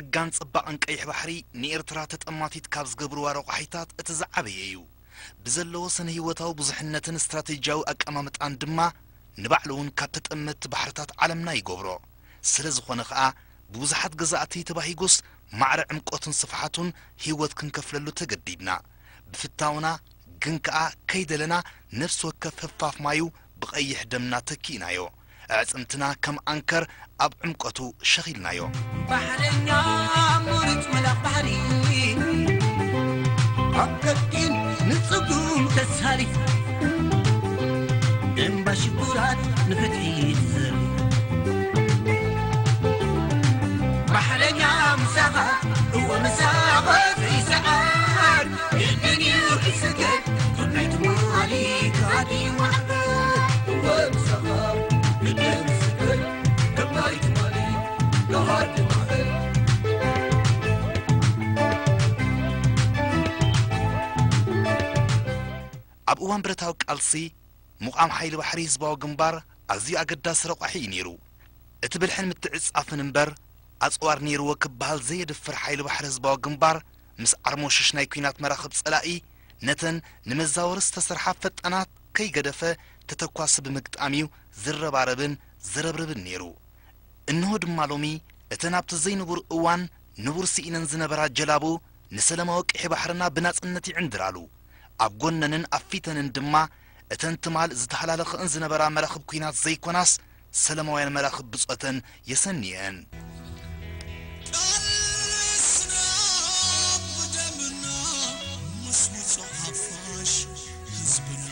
ጸጋን ጽባቐን ቀይሕ ባሕሪ ንኤርትራ ተጠማቲት ካብ ዝገብርዋ ረቋሒታት እቲ ዝዓበየ እዩ። ብዘለዎ ስነ ህይወታዊ ብዙሕነትን ስትራቴጂያዊ ኣቀማምጣን ድማ ንባዕሉ እውን ካብ ተጠመትቲ ባሕርታት ዓለምና ይገብሮ። ስለ ዝኾነ ኸኣ ብብዙሓት ገዛእቲ ተባሂጉስ ማዕረ ዕምቆቱን ስፍሓቱን ህይወት ክንከፍለሉ ተገዲድና። ብፍታውና ግን ከኣ ከይደለና ነፍሲ ወከፍ ህፋፍ ማዩ ብቐይሕ ደምና ተኪእናዮ። ኣዕጽምትና ከም ኣንከር ኣብ ዕምቆቱ ሸኺልናዮ። ባሕረኛ ሙሩጽ መልኣኽ ባሕሪ ኣብ ቀጢን ንጽጉም ተሳሊፍ እምባ ሽጉራት ንፍትሒ ትዘርፍ ባሕረኛ ምሳኻ እወ ምሳኻ ዘይሰዓር ግድን እዩ ክስገድ ክብናይ ትማሊ ካዲ ማዕበል እወ ምሳኻ ግድን ክስገድ ክብናይ ትማሊ ካዲ ማዕበል ኣብ እዋን ብረታዊ ቃልሲ ምቋም ሓይሊ ባሕሪ ህዝባዊ ግንባር ኣዝዩ ኣገዳሲ ረቋሒ እዩ ነይሩ። እቲ ብልሕን ምትዕጻፍን እምበር ኣጽዋር ነይርዎ ክበሃል ዘየድፍር ሓይሊ ባሕሪ ህዝባዊ ግንባር ምስ ዓርሞሽሽ ናይ ኲናት መራኽብ ጸላኢ ነተን ንመዛወሪ ዝተሰርሓ ፈጣናት ከይገደፈ ተተኳሲ ብምግጣም እዩ ዝረባረብን ዝረብርብን ነይሩ። እንሆ ድማ ሎሚ እተን ኣብቲ ዘይንቡር እዋን ንቡር ስኢነን ዝነበራ ጀላቡ ንሰላማዊ ቀይሕ ባሕርና ብናጽነት ይዕንድራሉ። ኣብ ጎነንን ኣብ ፊተንን ድማ እተን ትማል ዝተሃላለኸእን ዝነበራ መራኽብ ኲናት ዘይኮናስ ሰላማውያን መራኽብ ብጾተን የሰንየን። ቃልስና ብደምና ምስ ውጹዕ ሓፋሽ ህዝብና።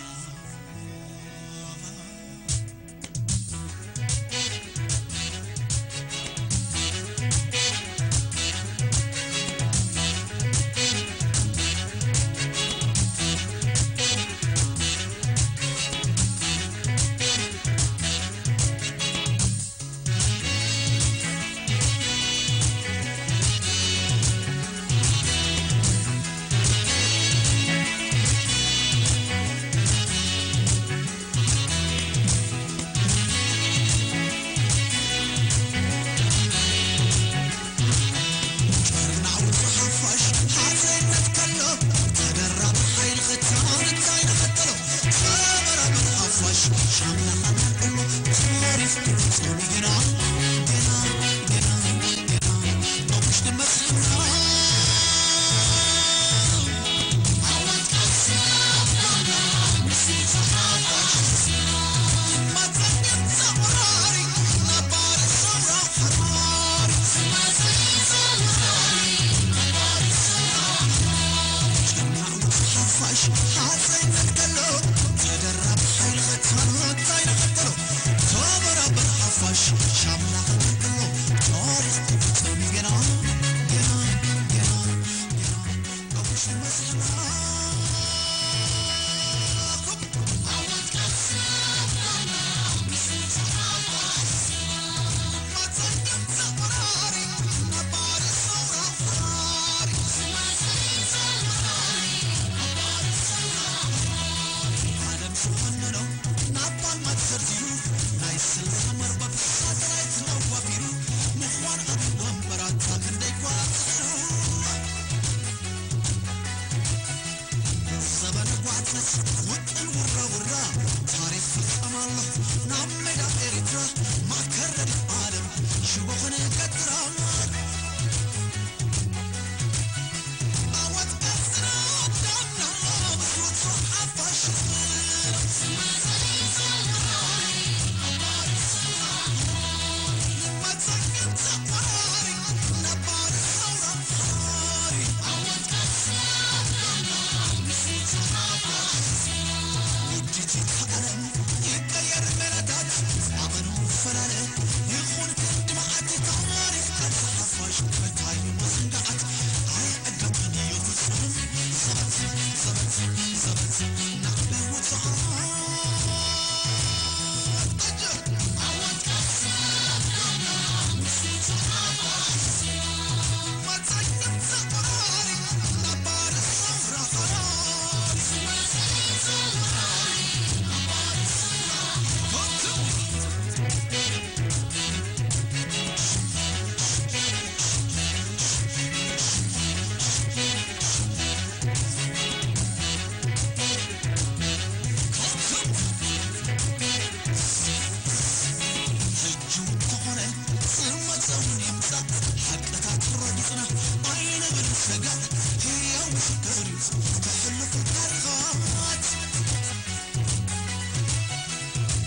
ተሕልፉ ታሪኻት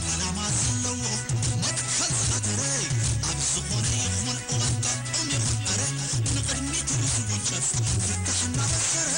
ዕላማ ዘለዎ መትከል ዝቐተረ ኣብ ዝኾነ ይኹን እዋን ጠዑም ይኹን ዕረ ንቕድሚት ዝውንጨፍ ፍታሕ እናበሰረ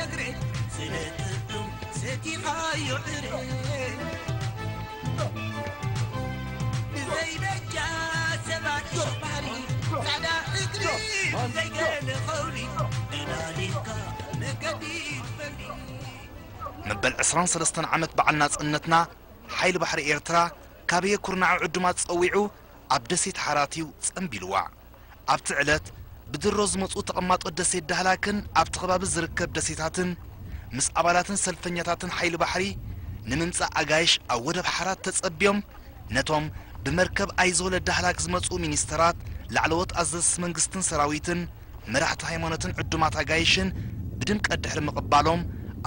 እግሬ ስለ ጥዑም ሰቲኻዮ ዕረ ብዘይ በጃ ሰባት ባሕሪ ጻዕዳ እግሪ ብዘይ ገለ ኸውሊ ደላሊካ መገዲ ትፈሊ። መበል ዕስራን ሰለስተን ዓመት በዓል ናጽነትና ሓይሊ ባሕሪ ኤርትራ ካብ የኩርናዑ ዕዱማት ጸዊዑ ኣብ ደሴት ሓራትዩ ጸምቢልዋ። ኣብቲ ዕለት ብድሮ ዝመጹ ተቐማጦ ደሴት ዳህላክን ኣብቲ ከባቢ ዝርከብ ደሴታትን ምስ ኣባላትን ሰልፈኛታትን ሓይሊ ባሕሪ ንምምጻእ ኣጋይሽ ኣብ ወደብ ሓራት ተጸብዮም ነቶም ብመርከብ ኣይዞለ ዳህላክ ዝመጹ ሚኒስተራት፣ ላዕለዎት ኣዘዝቲ መንግስትን ሰራዊትን፣ መራሕቲ ሃይማኖትን ዕዱማት ኣጋይሽን ብድምቀት ድሕሪ ምቕባሎም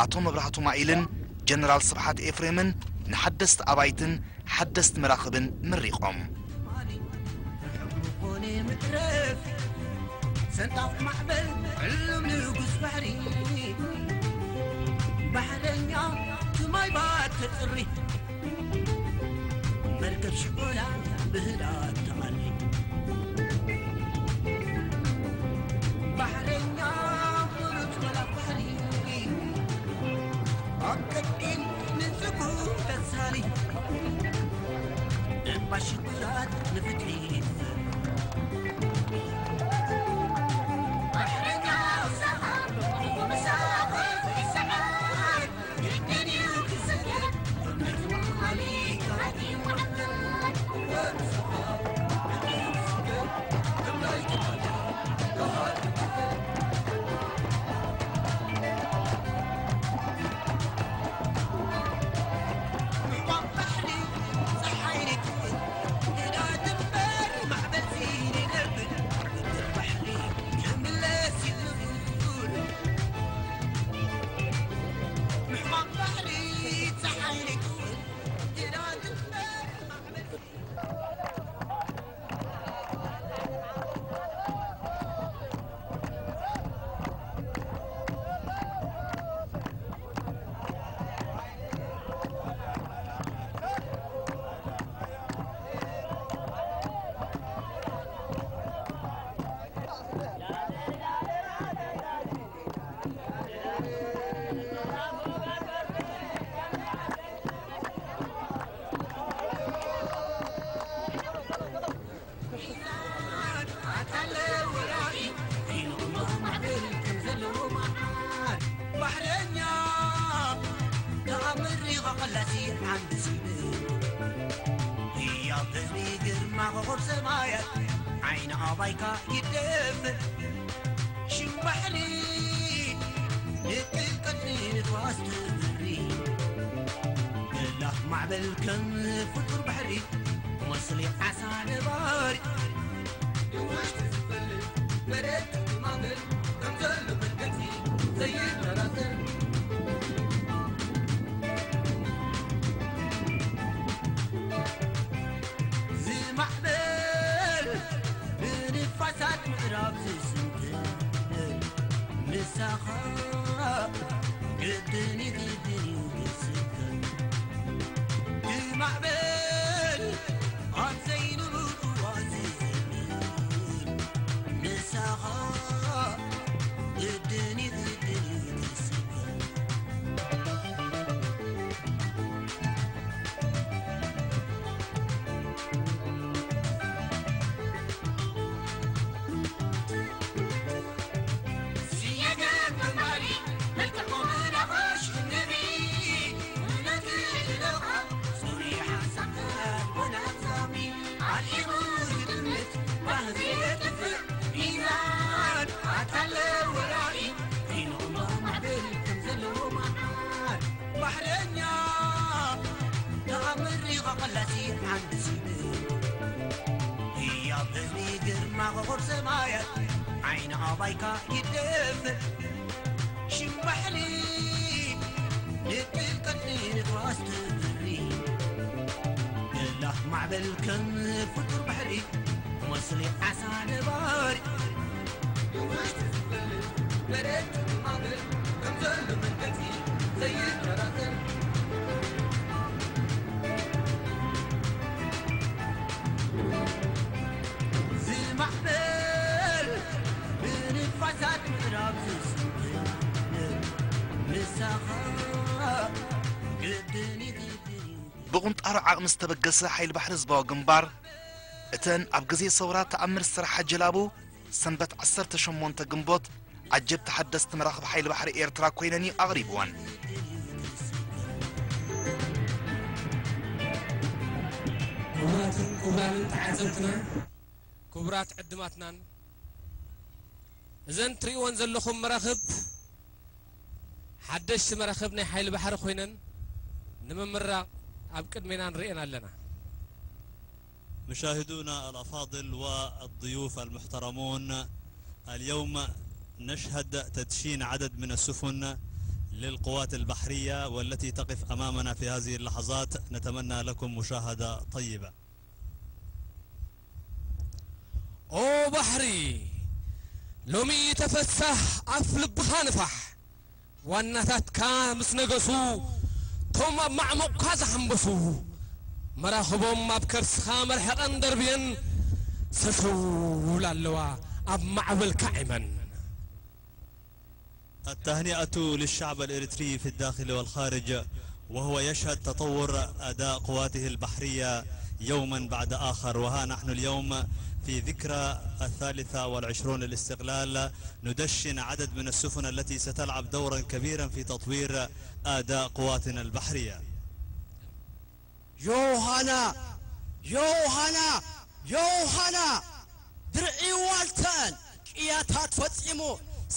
ኣቶ መብራህቱ ማኢልን ጀነራል ስብሓት ኤፍሬምን ንሓደስቲ ኣባይትን ሓደስቲ መራኽብን መሪቖም። ርሑቕ ምኾነ መትረፍ ሰንጣፍ ማዕበል ዕሉም ንጉስ ባሕሪ ባሕረኛ ትማይ ባት ተጽሪ መርከብ ሽጎላ ብህድኣት ተቐሪ ባሕረኛ ምሩጽ መላኽ ባሕሪ ኣብ ቀጢን ንዝጉ ተሳሊ እምባ ሽጉራት ንፍትሒ ይዘር ባሕረኛ ውሳኻ ምሳኻ ይሰዓር ግድን እዩ ክስገር እምነት መሓሊ ካቲ መዓበር ባሕረኛ ተኣምር ይቐቐላሲ ሓንቲ ስእሊ ህያብ ህዝቢ ግርማ ኮኾብ ሰማያት ዓይኒ ኣባይካ ይደፍእ ሽም ባሕሪ ንጥልቀት ንንፋስ ትበሪ ገላፍ ማዕበል ከም ፍጡር ባሕሪ መስሊ ዓሳ ነባሪ ንውሽጢ ዝፈልጥ መሬት ትማገል ከም ዘሎ መርገጺ ዘይጠራጠር ዝማዕበል ብንፋሳት ምዕራብ ዝስንትር ምሳኻ ግድን ይግድን እዩ ክስከም ብማዕበል ኣብ ዘይንብርዋ ዝዘምር ምሳኻ ግድን ይግድን እዩ ክስከም ባሕረኛ ተኣምር ይቐቐላሲ ሓንቲ ስብል ህያብ ህዝቢ ግርማ ኮኾብ ሰማያት ዓይኒ ኣባይካ ይደፍእ ሽም ባሕሪ ንጥልቀት ንንፋስ ትበሪ ገላፍ ማዕበል ከም ፍጡር ባሕሪ መስሊ ዓሳ ነባሪ ዝማዕበል ብንፋሳት ምዕራብ ዝስንትር ብቑንጣሮ ዓቕሚ ዝተበገሰ ሓይሊ ባሕሪ ህዝባዊ ግንባር፣ እተን ኣብ ግዜ ሰውራ ተኣምር ዝሰርሓ ጀላቡ፣ ሰንበት ዓሰርተ ሸሞንተ ግንቦት ዓጀብቲ ሓደስቲ መራኽብ ሓይሊ ባሕሪ ኤርትራ ኮይነን እዩ ኣቕሪብወን። ክቡራትን ክቡራንን ተዓዘብትና፣ ክቡራት ዕድማትናን፣ እዘን ትርእይወን ዘለኹም መራኽብ ሓደሽቲ መራኽብ ናይ ሓይሊ ባሕሪ ኮይነን ንምምራቕ ኣብ ቅድሜና ንርእየን ኣለና። مشاهدونا الأفاضل والضيوف المحترمون، اليوم نشهد تدشين عدد من السفن للقوات البحرية والتي تقف أمامنا في هذه اللحظات. نتمنى لكم مشاهدة طيبة. ኦ ባሕሪ፣ ሎሚ ተፈሳህ፣ ኣፍ ልብኻ ንፋሕ። ዋናታትካ ምስ ነገሱ፣ እቶም ኣብ ማዕሙቕካ ዝሓንበሱ፣ መራኽቦም ኣብ ከርስኻ መርሕቐን ደርብየን ሰሰው ኢላ ኣለዋ፣ ኣብ ማዕበል ካዒመን። التهنئة للشعب الإريتري في الداخل والخارج، وهو يشهد تطور أداء قواته البحرية يوما بعد آخر. وها نحن اليوم في ذكرى الثالثة والعشرون للاستقلال، ندشن عدد من السفن التي ستلعب دورا كبيرا في تطوير أداء قواتنا البحرية. ዮሃና ዮሃና ዮሃና ድርዒ ዋልተን ቅያታት ፈጺሙ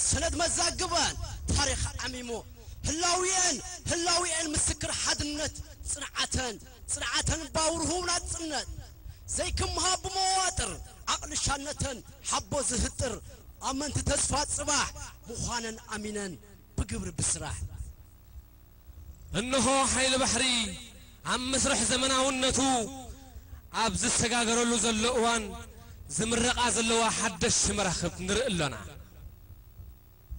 ሰነድ መዛግበን ታሪኽ ዓሚሙ ህላዊኤን ህላዊኤን ምስክር ሓድነት ጽንዓተን ጽንዓተን ባውርሁ ናጽነት ዘይክምሃብ ብመዋጥር ዓቕሊ ሻነተን ሓቦ ዝህጥር ኣመንቲ ተስፋ ጽባሕ ምዃነን ኣሚነን ብግብሪ ብስራሕ እንሆ ሓይሊ ባሕሪ ኣብ መስርሕ ዘመናውነቱ ኣብ ዝሰጋገረሉ ዘሎ እዋን ዝምረቓ ዘለዋ ሓደሽቲ መራኽብ ንርኢ ኣሎና።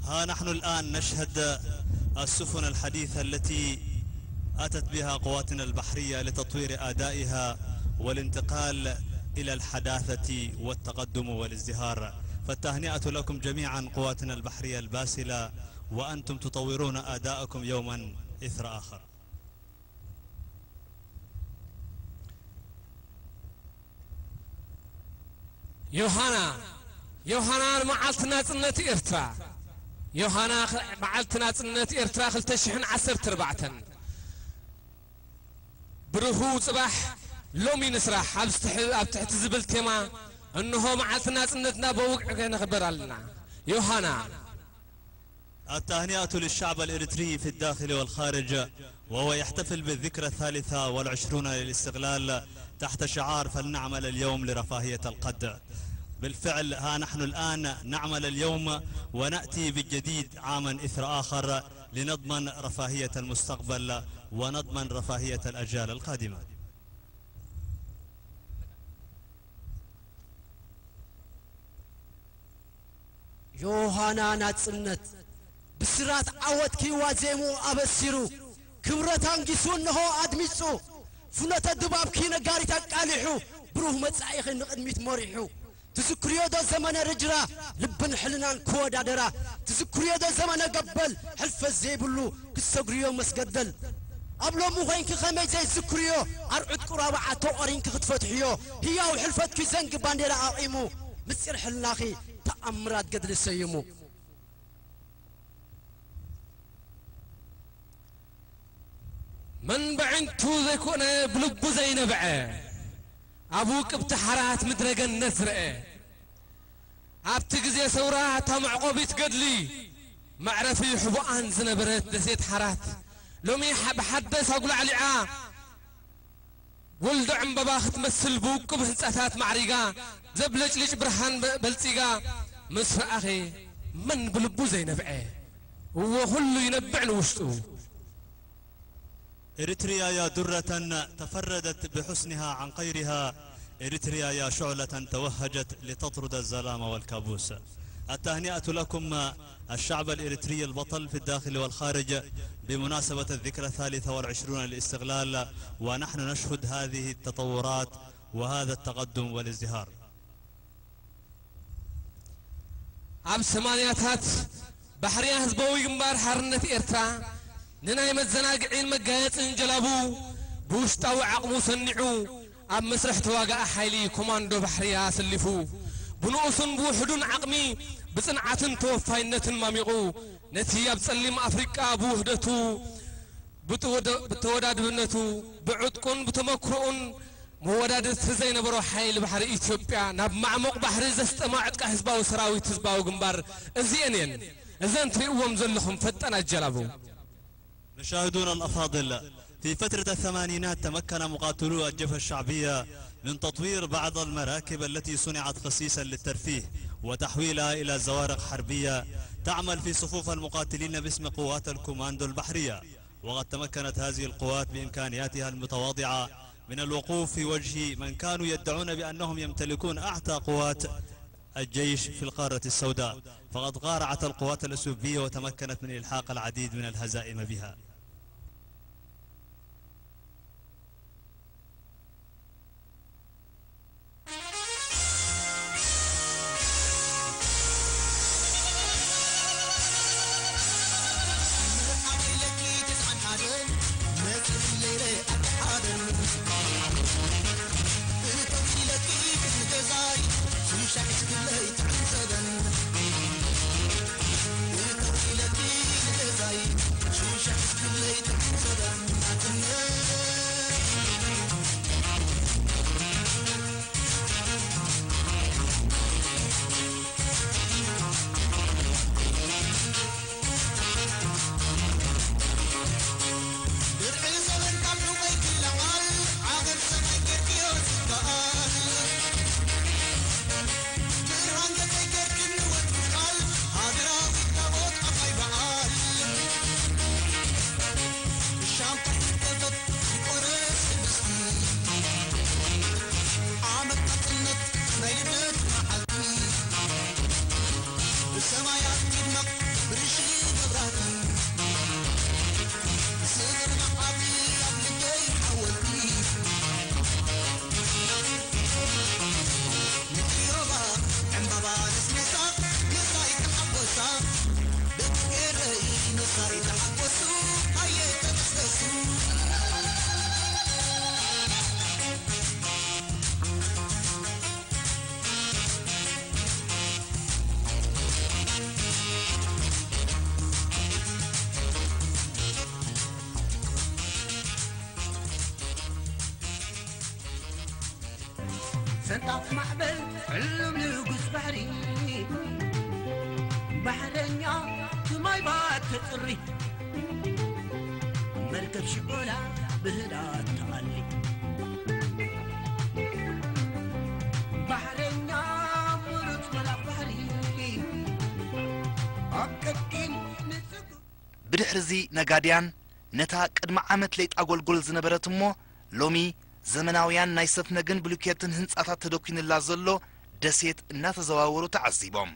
ها نحن الآن نشهد السفن الحديثة التي أتت بها قواتنا البحرية لتطوير أدائها والانتقال إلى الحداثة والتقدم والازدهار. فالتهنئة لكم جميعا قواتنا البحرية الباسلة، وأنتم تطورون أداءكم يوما إثر آخر. ዮሃና ዮሃና መዓልቲ ናጽነት ኤርትራ ዮሃና መዓልቲ ናጽነት ኤርትራ ክልተ ሽሕን ዓሰርተ ኣርባዕተን ብርሁ ጽባሕ ሎሚ ንስራሕ ኣብ ትሕቲ ዝብል ቴማ እንሆ መዓልቲ ናጽነትና በውግዕ ነኽብር ኣለና። ዮሃና التهنئة للشعب الإريتري في الداخل والخارج، وهو يحتفل بالذكرى الثالثة والعشرون للاستقلال تحت شعار فلنعمل اليوم لرفاهية القد. بالفعل ها نحن الآن نعمل اليوم ونأتي بالجديد عاما إثر آخر لنضمن رفاهية المستقبل ونضمن رفاهية الأجيال القادمة. ዮሃና ናጽነት ብስራት ዓወት ክዋዜሙ ኣበሲሩ ክብረት ኣንጊሱ እንሆ ኣድሚጹ ፍኖተ ድባብኪ ነጋሪት ኣቃሊሑ ብሩህ መጻኢኺ ንቕድሚት መሪሑ ትዝክርዮ ዶ ዘመነ ርጅራ ልብን ሕልናን ክወዳደራ ትዝክርዮ ዶ ዘመነ ገበል ሕልፈት ዘይብሉ ክትሰግርዮ መስገደል ኣብ ሎሚ ኮይንኪ ከመይ ዘይዝክርዮ ኣርዑት ቁራብዓ ተቆሪንኪ ክትፈትሕዮ ህያው ሕልፈትኪ ዘንጊ ባንዴራ ኣቂሙ ምስጢር ሕልናኺ ተኣምራት ገድሊ ሰይሙ። መን በዒንቱ ዘይኮነ ብልቡ ዘይነብዐ ኣብ ውቅብቲ ሓራት ምድረ ገነት ዝረአ ኣብቲ ግዜ ሰውራ እታ መዕቆቢት ገድሊ መዕረፊ ሕቡኣን ዝነበረት ደሴት ሓራት ሎሚ ብሓደስ ኣጉላዕሊዓ ወልዶ ዕምበባ ክትመስል ብውቁብ ህንጻታት ማዕሪጋ ዘብለጭልጭ ብርሃን በልጺጋ ምስ ረኣኺ መን ብልቡ ዘይነብዐ እወ ኩሉ ይነብዕ ንውሽጡ إريتريا يا درة تفردت بحسنها عن غيرها، إريتريا يا شعلة توهجت لتطرد الظلام والكابوس. التهنئة لكم الشعب الإريتري البطل في الداخل والخارج بمناسبة الذكرى الثالثة والعشرون للاستقلال، ونحن نشهد هذه التطورات وهذا التقدم والازدهار. ኣብ ሰማንያታት ባሕርያ ህዝባዊ ግንባር ሓርነት ኤርትራ ንናይ መዘናግዒን መጋየጽን ጀላቡ ብውሽጣዊ ዓቕሙ ሰኒዑ ኣብ መስርሕ ተዋጋኢ ሓይሊ ኮማንዶ ባሕሪ ኣሰሊፉ፣ ብንኡሱን ብውሑዱን ዓቕሚ ብጽንዓትን ተወፋይነትን ማሚቑ፣ ነቲ ኣብ ጸሊም ኣፍሪቃ ብውህደቱ፣ ብትወደ-፣ ብተወዳድብነቱ፣ ብዕጥቁን ብተመክሮኡን መወዳድርቲ ዘይነበሮ ሓይሊ ባሕሪ ኢትዮጵያ ናብ ማዕሙቕ ባሕሪ ዘስጠማ ዕጥቂ ህዝባዊ ሰራዊት ህዝባዊ ግንባር እዚኤን እየን። እዘን ትርእይዎም ዘለኹም ፈጣናት ጀላቡ። مشاهدونا الأفاضل، في فترة الثمانينات تمكن مقاتلو الجبهة الشعبية من تطوير بعض المراكب التي صنعت خصيصا للترفيه وتحويلها إلى زوارق حربية تعمل في صفوف المقاتلين باسم قوات الكوماندو البحرية. وقد تمكنت هذه القوات بإمكانياتها المتواضعة من الوقوف في وجه من كانوا يدعون بأنهم يمتلكون أعتى قوات الجيش في القارة السوداء، فقد قارعت القوات الأثيوبية وتمكنت من إلحاق العديد من الهزائم بها. ሰንጣፍ ማዕበል ዕሉም ንጉስ ባሕሪ፣ ባሕረኛ ትማይ ባት ተጽሪ፣ መርከብ ሽዑላ ብህዳት ተቓሊ፣ ባሕረኛ ምሩጽ መልኣኽ ባሕሪ፣ ኣብ ቀጢን ንጽጉ። ብድሕርዚ ነጋድያን ነታ ቅድሚ ዓመት ሌጣ ጎልጎል ዝነበረት እሞ ሎሚ ዘመናውያን ናይ ሰፍነግን ብሉኬትን ህንጻታት ተደኲንላ ዘሎ ደሴት እናተዘዋወሩ ተዓዚቦም።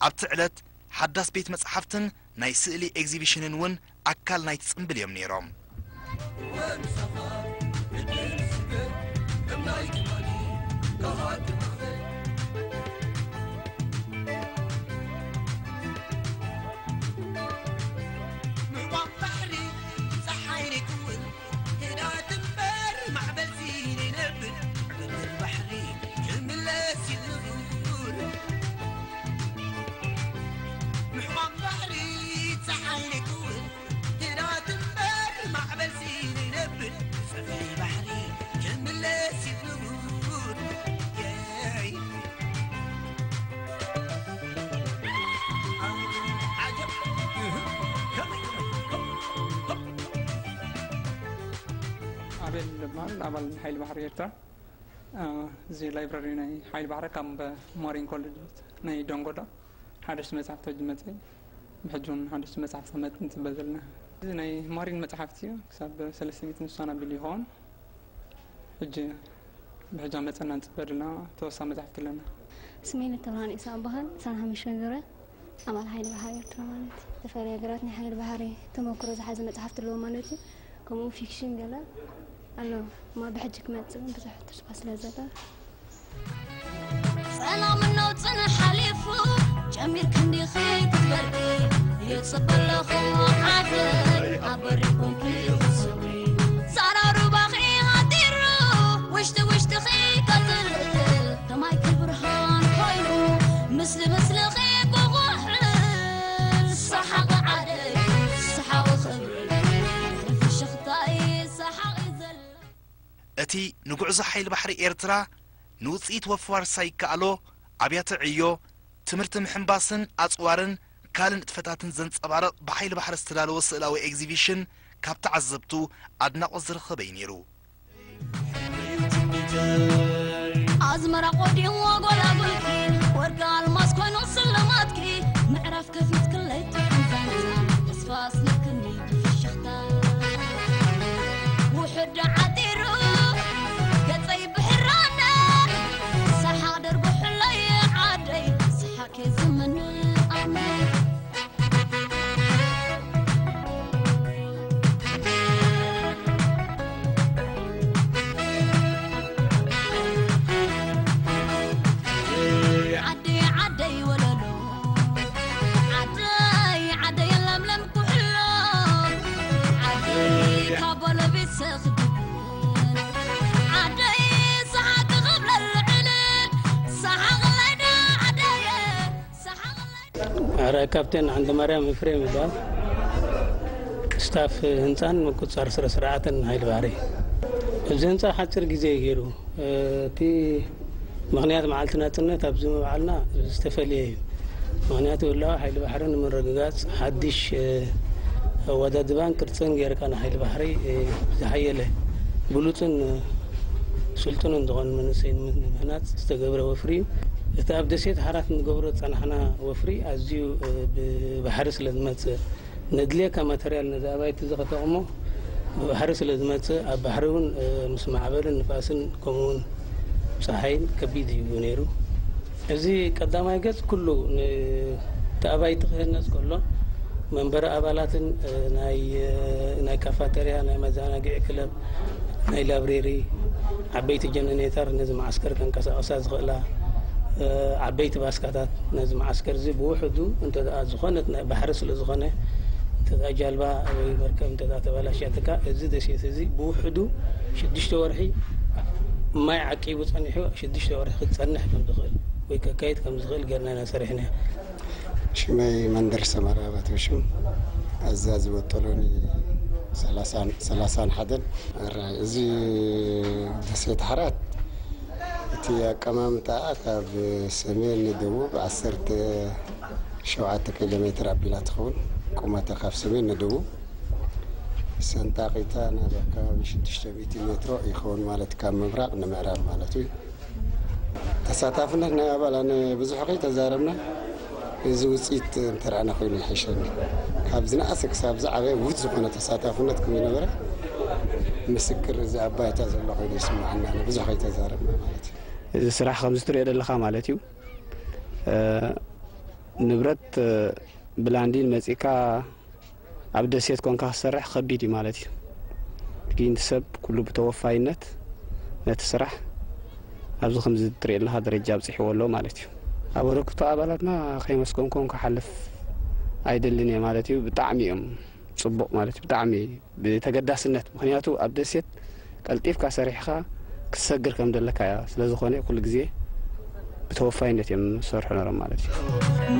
ኣብቲ ዕለት ሓዳስ ቤት መጻሕፍትን ናይ ስእሊ ኤግዚቢሽንን እውን ኣካል ናይቲ ጽምብል እዮም ነይሮም። ምዕዋፍ ባሕሪ ጸሓይ ዘይትውል፣ ህዳት እምበር ማዕበልሲ ዘይነብር፣ ዕግርግር ባሕሪ ክምለስ ይዝውር። ምዕዋፍ ባሕሪ ጸሓይ ዘይትውል፣ ህዳት እምበር ማዕበልሲ ዘይነብር፣ ጸፍሒ ባሕሪ ክምለስ ይዝውር። የይ። ኣቤል ይበሃል፣ ኣባል ሓይሊ ባሕሪ ኤርትራ። እ፣ እዚ ላይብረሪ ናይ ሓይሊ ባሕሪ ካብ ማሪን ኮሌጅ ናይ ደንጎሎ ሓደሽቲ መጻሕፍቲ ሕጂ መጸ። ብሕጂ እውን ሓደሽቲ መጻሕፍቲ ክመጽእ ንጽበ ዘለና። እዚ ናይ ማሪን መጻሕፍቲ እዩ። ክሳብ ሰለስተ ሚእቲ ንሳን ኣቢሉ ይኸውን። ሕጂ ብሕጂ መጸና ንጽበ ዘለና ተወሳኺ መጻሕፍቲ ኣለና። ስሜ ንተብርሃን ኢሳ እበሃል። ዕስራን ሓሙሽተን ዙርያ ኣባል ሓይሊ ባሕሪ ኤርትራ ማለት እዩ። ዝተፈላለዩ ሃገራት ናይ ሓይሊ ባሕሪ ተመክሮ ዝሓዘ መጽሓፍቲ ኣለዎ ማለት እዩ። ከምኡ ፊክሽን ገለ ኣሎ። እሞ ብሕጂ ክመጽእ እውን ብዙሕ ተስፋ ስለ ዘሎ። ጸላም ነው ጽንሕ ሓሊፉ፣ ጨሚር ክንዲ ከይትበልዒ፣ ይጽበ ኣለኹ ዓደይ ኣብ በሪ እቲ ንጉዕዞ ሓይሊ ባሕሪ ኤርትራ ንውጽኢት ወፍዋርሳ ይከኣሎ፣ ኣብያተ ዕዮ፣ ትምህርቲ ምሕንባስን ኣጽዋርን ካልእ ንጥፈታትን ዘንጸባርቕ ብሓይሊ ባሕሪ ዝተዳለወ ስእላዊ ኤግዚቢሽን ካብ ተዓዘብቱ ኣድናቖት ዝረኸበ እዩ ነይሩ። ኣዝመራ ቆዲዎ ጎላጉልኪ፣ ወርቂ ኣልማዝ ኮይኑ ስልማትኪ፣ ምዕራፍ ከፊትክለይ ትሕንፋንታ፣ ተስፋ ኣስኒክኒ ብፍሽኽታ። ውሑድ ዓጢሩ ገጸይ ብሕራነ፣ ሰሓቕ ደርጉሕለይ ዓደይ፣ ሰሓቕ ኬዝምኒ ኣነ። ዓደይ ዓደይ ወለሎ፣ ዓደይ ዓደይ ለምለም ኩሕሎ፣ ዓደይ ካብ ባለቤት ሰኽድብን፣ ዓደይ ሰሓቂ ክብለል ዕልል፣ ሰሓቕለይ ዶ ዓደየ፣ ሰሓቕለይ። ኣረ ካፕቴን ዓንደማርያም ኤፍሬም ይበሃል። ስታፍ ህንፃን ምቁፅፃር ስረ ስርዓትን ሓይሊ ባሕሪ። እዚ ህንፃ ሓፂር ግዜ እዩ ገይሩ። እቲ ምኽንያት መዓልቲ ናፅነት ኣብዚ ምብዓልና ዝተፈለየ እዩ። ምኽንያቱ ህላወ ሓይሊ ባሕሪ ንምርግጋፅ ሓድሽ ኣወዳድባን ቅርፅን ጌርካ ንሓይሊ ባሕሪ ዝሓየለ ብሉፅን ስልጡንን ዝኾነ መንእሰይ ንምህናፅ ዝተገብረ ወፍሪ እዩ። እቲ ኣብ ደሴት ሓራት ንገብሮ ዝፀናሕና ወፍሪ ኣዝዩ ብባሕሪ ስለ ዝመፅእ ነድልየካ ማተርያል ነዚ ኣባይቲ እዚ ከተቕሞ ብባሕሪ ስለ ዝመጽእ፣ ኣብ ባሕሪ እውን፣ እ፣ ምስ ማዕበልን ንፋስን ከምኡውን ጸሓይን ከቢድ እዩ ነይሩ። እዚ ቀዳማይ ገጽ ኩሉ ን-፣ እቲ ኣባይቲ ክህነጽ ከሎ መንበሪ ኣባላትን፣ እ፣ ናይ፣ እ፣ ናይ ካፋተርያ፣ ናይ መዘናግዒ ክለብ፣ ናይ ላብሬሪ፣ ዓበይቲ ጀነሬተር ነዚ መዓስከር ከንቀሳቕሳ ዝኽእላ፣ እ፣ ዓበይቲ ባስካታት ነዚ መዓስከር እዚ ብውሕዱ እንተ ደኣ ዝኾነት ናይ ባሕሪ ስለ ዝኾነ፣ እንተ ደኣ ጃልባ ወይ መርከብ እንተ ደኣ ተበላሽያትካ፣ እዚ ደሴት እዚ ብውሕዱ ሽዱሽተ ወርሒ ማይ ዓቂቡ ጸኒሑ፣ ሽዱሽተ ወርሒ ክጸንሕ ከም ዝኽእል ወይ ከካይድ ከም ዝኽእል ጌርና ኢና ሰሪሕና። ሽመይ መንደር ሰመራ ባትበሽም፣ ኣዛዚ ወጠሎኒ ሰላሳን፣ ሰላሳን ሓደን። ኣራይ፣ እዚ ደሴት ሓራት፣ እቲ ኣቀማምጣኣ ካብ ሰሜን ንደቡብ ዓሰርተ ሸውዓተ ኪሎ ሜትር ኣቢላ ትኸውን፣ ቁመታ ካብ ሰሜን ንደቡብ። ሰንጣቂታ ናብ ኣከባቢ ሽዱሽተ ሚእቲ ሜትሮ ይኸውን ማለት፣ ካብ ምብራቕ ንምዕራብ ማለት እዩ። ተሳታፍነት ናይ ኣባል ኣነ ብዙሕ ከይተዛረብና፣ እዚ ውፅኢት እንተረኣና ኮይኑ ይሕሸኒ። ካብ ዝነኣሰ ክሳብ ዝዓበየ ውት ዝኾነ ተሳታፍነት ከም ዝነበረ ምስክር እዚ ኣብ ባይታ ዘሎ ኮይኑ ይስምዓና፣ ኣነ ብዙሕ ከይተዛረብና ማለት እዩ። እዚ ስራሕ ከምዚ ትሪኦ ዘለኻ ማለት እዩ። እ፣ ንብረት፣ እ፣ ብላንዲን መፂካ ኣብ ደሴት ኮንካ ክሰርሕ ከቢድ እዩ ማለት እዩ። ግን ሰብ ኩሉ ብተወፋይነት ነቲ ስራሕ ኣብዚ ከምዚ ትሪኦ ዘለኻ ደረጃ ኣብፂሕዎ ኣሎ ማለት እዩ። ኣበርክቶ ኣባላትና ከይመስገንኩም ክሓልፍ ኣይደልን እየ ማለት እዩ። ብጣዕሚ እዮም ፅቡቕ ማለት እዩ። ብጣዕሚ ብተገዳስነት፣ ምኽንያቱ ኣብ ደሴት ቀልጢፍካ ሰሪሕኻ ክትሰግር ከም ዘለካ እያ። ስለ ዝኾነ ኩሉ ግዜ ብተወፋይነት እዮም ዝሰርሑ ነሮም ማለት እዩ።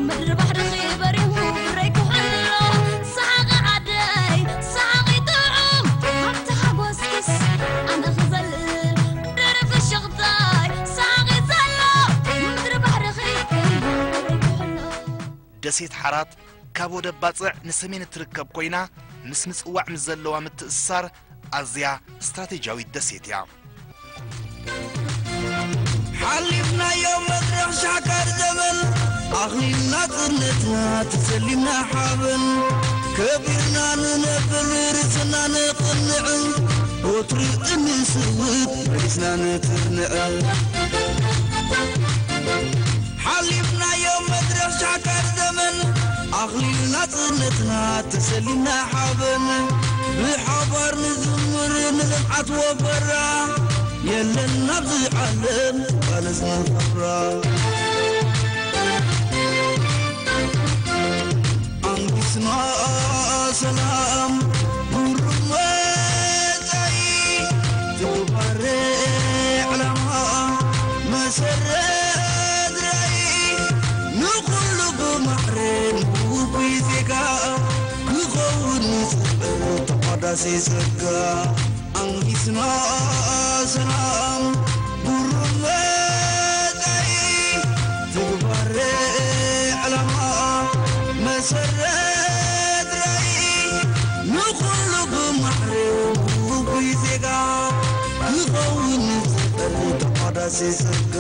ምድሪ ባሕሪ በሪሁ ብረይ ኩሕሎ፣ ሰሓቒ ዓደይ፣ ሰሓቒ ጥዑም፣ ሃብቲ ሓጎስክስ ኣነ ክዘልል፣ ደርፊ ሽቕታይ፣ ሰሓቒ ዘሎ፣ ምድሪ ባሕሪ በሪኩ ሕሎ። ደሴት ሓራት ካብ ወደብ ባጽዕ ንሰሜን እትርከብ ኮይና፣ ምስ ምጽዋዕ ምስ ዘለዋ ምትእስሳር ኣዝያ ስትራቴጂያዊት ደሴት እያ። ሓሊፍናዮ መድረኽ ሻካር ዘመን፣ ኣኽሊል ናጽነትና ተሰሊምና ሓበን፣ ከቢርና ንነብር ርእስና ነቕንዕ፣ ወትሩ እንስውት ርእስና ነትርንዕ። ሓሊፍናዮ መድረኽ ሻካር ዘመን፣ ኣኽሊል ናጽነትና ተሰሊምና ሓበን፣ ብሓባር ንዝምር ንልምዓት ወፈራ፣ የለን ኣብዚ ዓለም ቃለስ ንኸብራ። ኣንጊስና ሰላም ብሩህ መጻኢ፣ ትግባረ ዕላማ መሰረት ራኢ፣ ንኹሉ ብማዕረ ንውፉይ ዜጋ ክኸውን ንጽዕር ተቋዳሲ ጸጋ። ኣንጊስና ሰላም ብሩህ መጻኢ፣ ትግባረ ዕላማ መሰረት ራኢ፣ ንኹሉ ብማዕረ ውጉይ ዜጋ ክኸውን ዝኽእል ተቋዳሲ ጸጋ።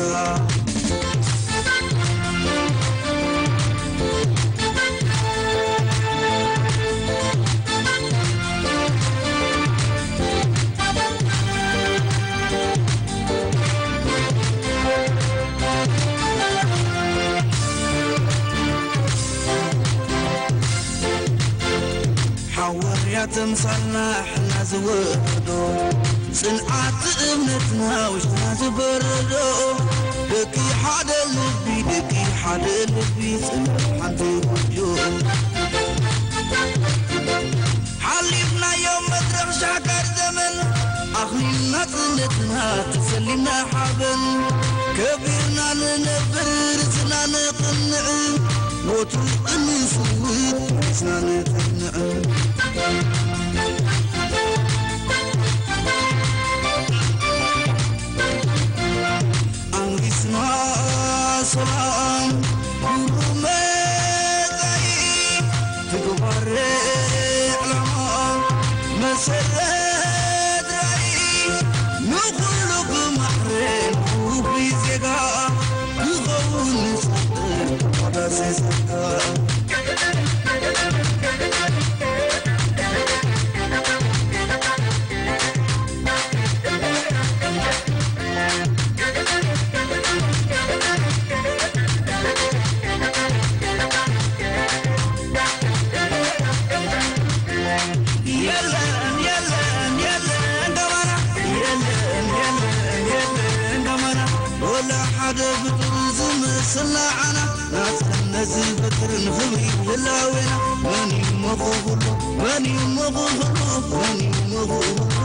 ሓዋርያ ተምሳልና ሕና ዝወለዶ፣ ጽንዓት እምነትና ውሽጥና ዝበረዶ፣ ደቂ ሓደ ልቢ፣ ደቂ ሓደ ልቢ፣ ጽንዓት ሓንቲ ጎጆ። ሓሊፍናዮ መድረኽ ሻካር ዘመን፣ ኣኽሊል ናጽነትና ተሰሊምና ሓበን። ከቢርና ንነብር፣ ርእስና ነቕንዕ፣ ወትሩ እንስውት፣ ርእስና ነቕንዕ። ኣንጊስና ሰላም ብሩህ መጻኢ፣ ትግባረ ዕላማ መሰረት ራኢ፣ ንኹሉ ብማዕረ ንውፉይ ዜጋ ክኸውን ንጽዕር ተቋዳሲ ጸጋ። የለን፣ የለን፣ የለን ከማና፣ የለን፣ የለን፣ የለን ከማና፣ ወላ ሓደ ፍጡር ዝመስል ንዓና። ናጽነት ዝፈጥር ንኽብሪ ህላዌና፣ መን እዩ እሞ ክብሉ፣ መን እዩ እሞ ክብሉ፣ መን እዩ እሞ ክብሉ፣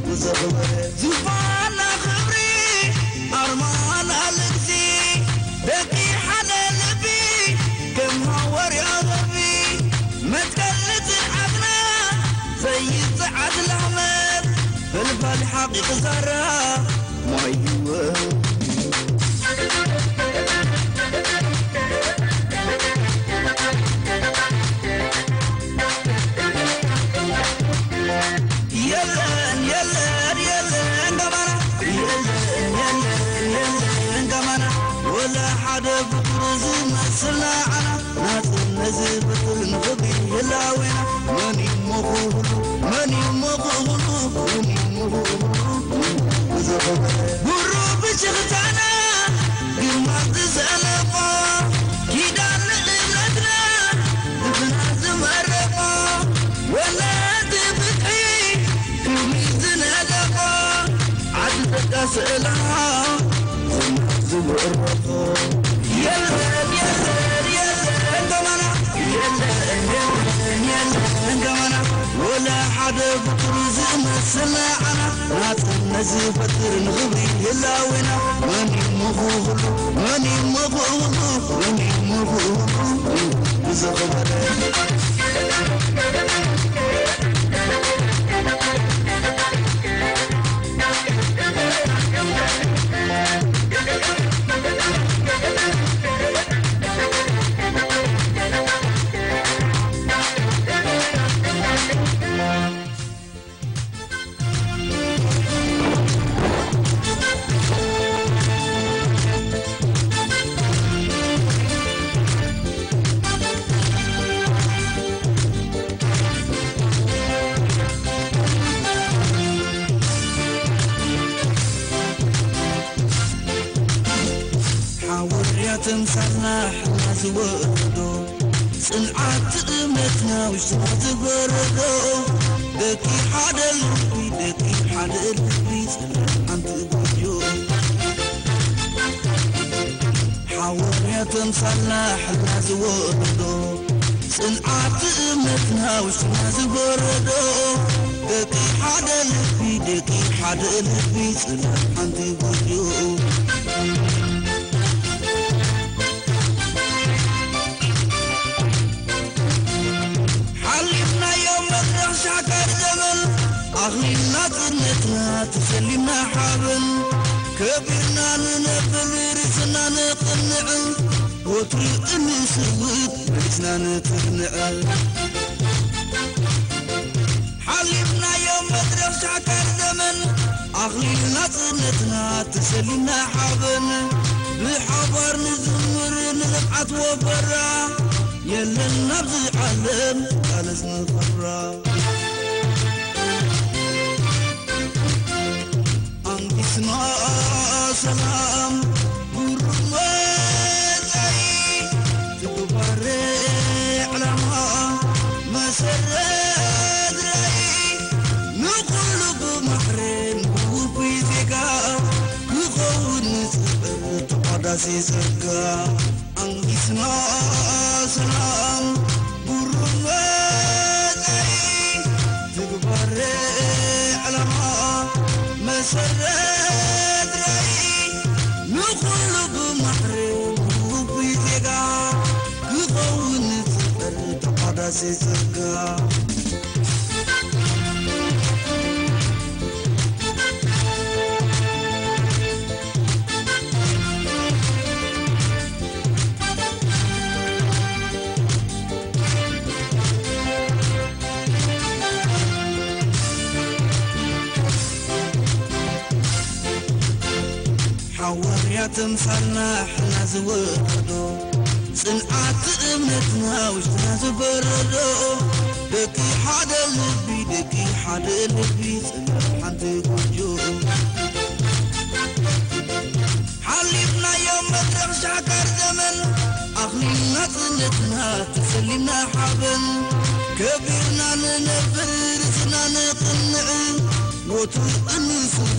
ብዘኽበረ ዙፋንና ክብሪ ኣርማና ልግሲ፣ ደቂ ሓደ ልቢ ከም ሃዋርያ ዘቢ፣ መትከል ንጽንዓትና ዘይጸዓድ ላህመት፣ ፈልፋሊ ሓቂ ክዛራ ማይ ህይወት። የለን፣ የለን፣ የለን ከማና፣ የለን፣ የለን፣ የለን ከማና፣ ወላ ሓደ ፍጡር ዝመስል ንዓና። ናጽነት ዝፈጥር ንኽብሪ ህላዌና፣ መን እዩ እሞ ክብሉ፣ መን እዩ እሞ ክብሉ፣ መን እዩ እሞ ክብሉ፣ ብዝኸበረ ብሩህ ብሽኽታና ግርማ ዝዘለቆ፣ ኪዳን ንእምነትና ልብና ዝመረቆ፣ ወለዲ ፍትሒ ክብሪ ዝነደቆ፣ ዓዲ ጸጋ ስእላ ዝናብ ዝብዕረቆ። የለን፣ የለን፣ የለን ከማና፣ የለን፣ የለን፣ የለን ከማና፣ ወላ ሓደ ፍጡር ዝመስል ንዓና። ናጽነት ዝፈጥር ንኽብሪ ህላዌና፣ መን እዩ እሞ ክብሉ፣ መን እዩ እሞ ክብሉ፣ መን እዩ እሞ ክብሉ፣ ብዝኸበረ። ሓወርያ ተምሳልና ሕና ዝወለዶ፣ ጽንዓት እምነትና ውሽጥና ዝበረዶ፣ ደቂ ሓደ ልቢ፣ ደቂ ሓደ ልቢ፣ ጽንዓት ሓንቲ ጎጆ። ሓወርያ ተምሳልና ሕና ዝወለዶ፣ ጽንዓት እምነትና ውሽጥና ዝበረዶ፣ ደቂ ሓደ ልቢ፣ ደቂ ሓደ ልቢ፣ ጽንዓት ሓንቲ ጎጆ። ሓሊፍናዮ መድረኽ ሻካር ዘመን፣ ኣኽሊል ናጽነትና ተሰሊምና ሓበን፣ ከቢርና ንነብር ርእስና ነቕንዕ፣ ወትሩ እንስውት ርእስና ነጽንዕ። ሓሊፍናዮ መድረኽ ሻዕካር ዘመን፣ ኣኽሊል ናጽነትና ተሰሊምና ሓበን፣ ብሓባር ንዝምር ንርፍዓት ወፈራ፣ የለን ናብዚ ዓለም ቃለስ ንፈራ። ኣንጊስና ሰላም ብሩህ መጻኢ፣ ትግባረ ዕላማ መሰረት ራኢ፣ ንኹሉ ብማዕረ ንውፉይ ዜጋ ክኸውን ንጽዕር ተቋዳሲ ጸጋ። ኣንጊስና ሰላም ብሩህ መጻኢ፣ ትግባረ ዕላማ መሰረት ራኢ፣ ንኹሉ ብማዕረ ውፉይ ዜጋ ክኸውን ዝኽእል ተቋዳሲ ጸጋ። ሓዋርያ ተምሳልና ሕና ዝወለዶ፣ ጽንዓት እምነትና ውሽጥና ዝፈረዶ፣ ደቂ ሓደ ልቢ፣ ደቂ ሓደ ልቢ፣ ጽንዓት ሓንቲ ጎጆ። ሓሊፍናዮ መድረኽ ሻዕካር ዘመን፣ ኣኽሊል ናጽነትና ተሰሊምና ሓበን፣ ከቢርና ንነብር ርእስና ነቕንዕ፣ ወትሩ እንስውት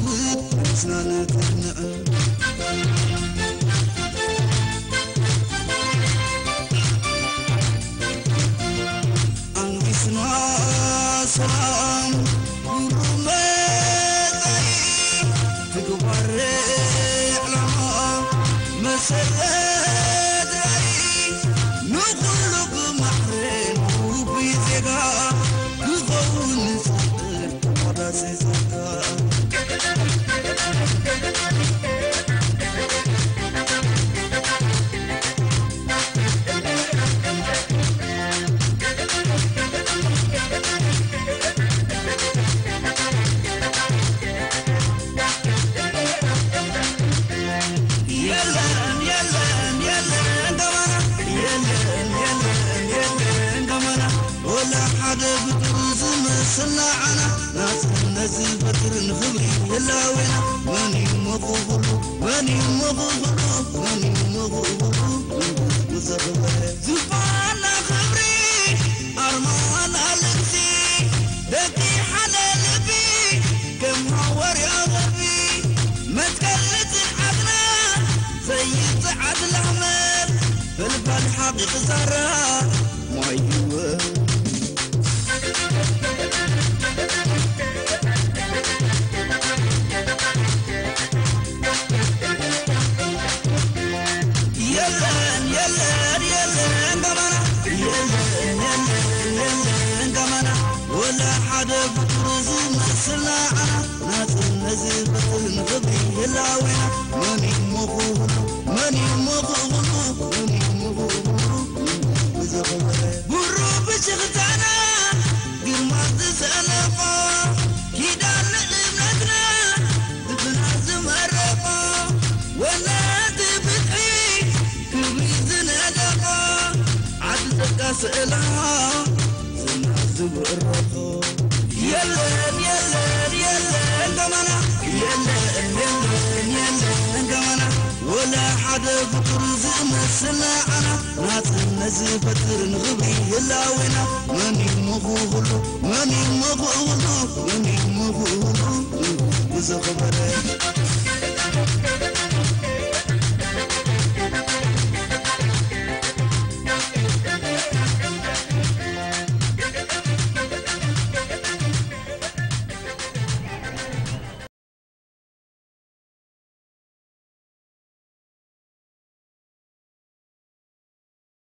ርእስና ነቕንዕ። ኣንጊስና ሰላም ብሩህ መጻኢ፣ ትግባረ ዕላማ መሰረት ራኢ፣ ንኹሉ ብማዕረ ንውፉይ ዜጋ ክኸውን ንጽዕር ተቋዳሲ ጸጋ። የለን፣ የለን፣ የለን ከማና፣ የለን፣ የለን፣ የለን ከማና። ወላ ሓደ ፍጡር ዝመስልና ዓና፣ ናጽነት ዝፈጥር ንኽብሪ ህላዌና። መን እዩ እሞ ክኹሉ፣ መን እዩ እሞ ክኹሉ፣ መን እዩ እሞ ክኹሉ፣ ንጉስ ብዘኽበረ። ዙፋንና ክብሪ፣ ኣርማና ልግሲ፣ ደቂ ሓደ ልቢ፣ ከም ሃዋርያ ወቢ፣ መትከል ጽንዓትና፣ ዘይጽዓድ ላህመት፣ ፈልፋል ሓቂ ክዛራ፣ ማይ ህይወት። የለን፣ የለን፣ የለን ከማና። የለን፣ የለን፣ የለን ከማና። ወላ ሓደ ፍጡር ዝመስልና ዓና። ናጽነት ዝፈጥር ንኽብሪ ህላዌና። መን እዩ እሞ ክኹሉ? መን እዩ እሞ ክኹሉ? መን እዩ እሞ ክኹሉ? ብዘኸበረ። ብሩህ ብሽኽታና ግርማ ዝሰለፎ፣ ኪዳን ንእምነትና ልብና ዝመረቖ፣ ወናቲ ብትሒ ክብሪ ዝነደቖ፣ ዓዲ ጸጋ ስእላ ዝና ዝብረቖ። የለን፣ የለን፣ የለን ከማና። የለን፣ የለን፣ የለን ከማና። ወላ ሓደ ፍጡር ዝመስልና ዓና። ናጽነት ዝፈጥር ንኽብሪ ህላዌና። መን እዩ እሞ ክኹሉ? መን እዩ እሞ ክኹሉ? መን እዩ እሞ ክኹሉ? ብዘኸበረ።